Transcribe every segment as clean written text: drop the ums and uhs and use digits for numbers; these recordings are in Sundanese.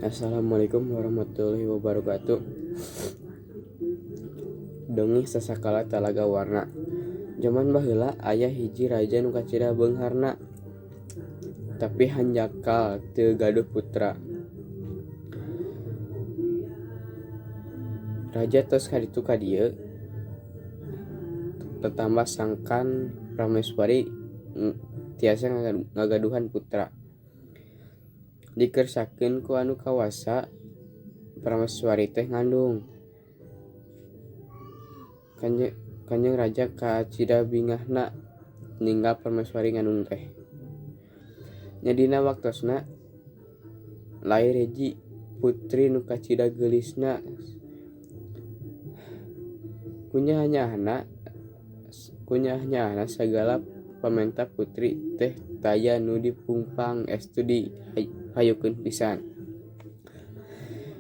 Assalamualaikum warahmatullahi wabarakatuh. Dongeng Sasakala Talaga Warna. Jaman baheula aya hiji raja nu kacida beungharna, tapi hanjakal teu gaduh putra. Raja tos kaditu ka dieu tatamba sangkan prameswari tiasa ngagaduhan putra. Dikersakeun ku anu kawasa prameswari teh ngandung. Kanjeng raja kacida bingahna ninggal prameswari ngandung teh. Nya dina waktosna lair hiji putri nu kacida geulisna. Ku nyaah-nyaahna sagala pamenta putri teh taya nu dipungpang estu dihayukeun pisan.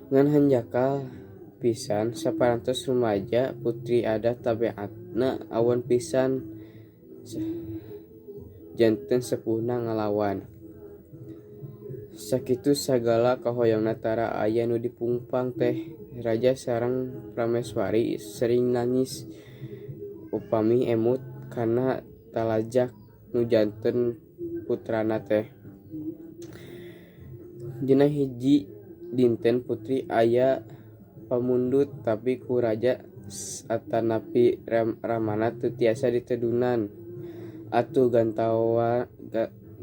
Ngan hanjakal pisan saparantos rumaja putri ada tabeatna awon pisan janten sepuhna ngalawan. Sakitu sagala kahoyongna tara aya nu dipungpang teh raja sareng prameswari sering nangis upami emut kana talajak nu janten putrana teh. Dina hiji dinten putri aya pamundut tapi ku raja atanapi ramana teu tiasa ditedunan. Atuh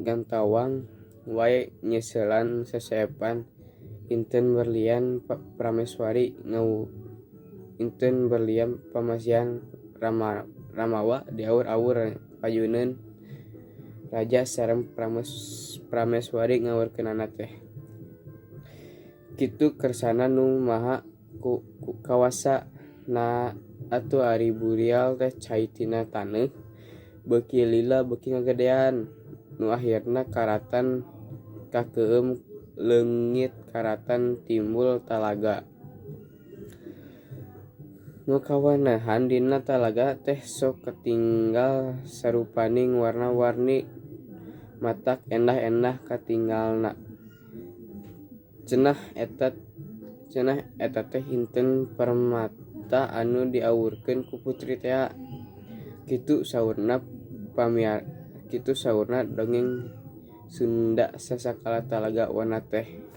gantawang wae nyeseulan seseepan inten berlian prameswari inten berlian pamasihan ramawa diawur-awur payuneun raja sareng prameswari ngawurkeunana teh. Kitu kersana Nu Maha Kawasa. Na atuh ari burial teh cai tina taneuh beuki lila beuki ngagedean nu ahirna karatan kakeueum leungit karatan timbul talaga. Nu kawanehan dina talaga teh sok katinggal sarupaning warna-warni matak endah-endah katingalna. Cenah eta teh inten permata anu diawurkeun ku putri tea. Kitu saurna dongeng Sunda Sasakala Talaga Warna teh.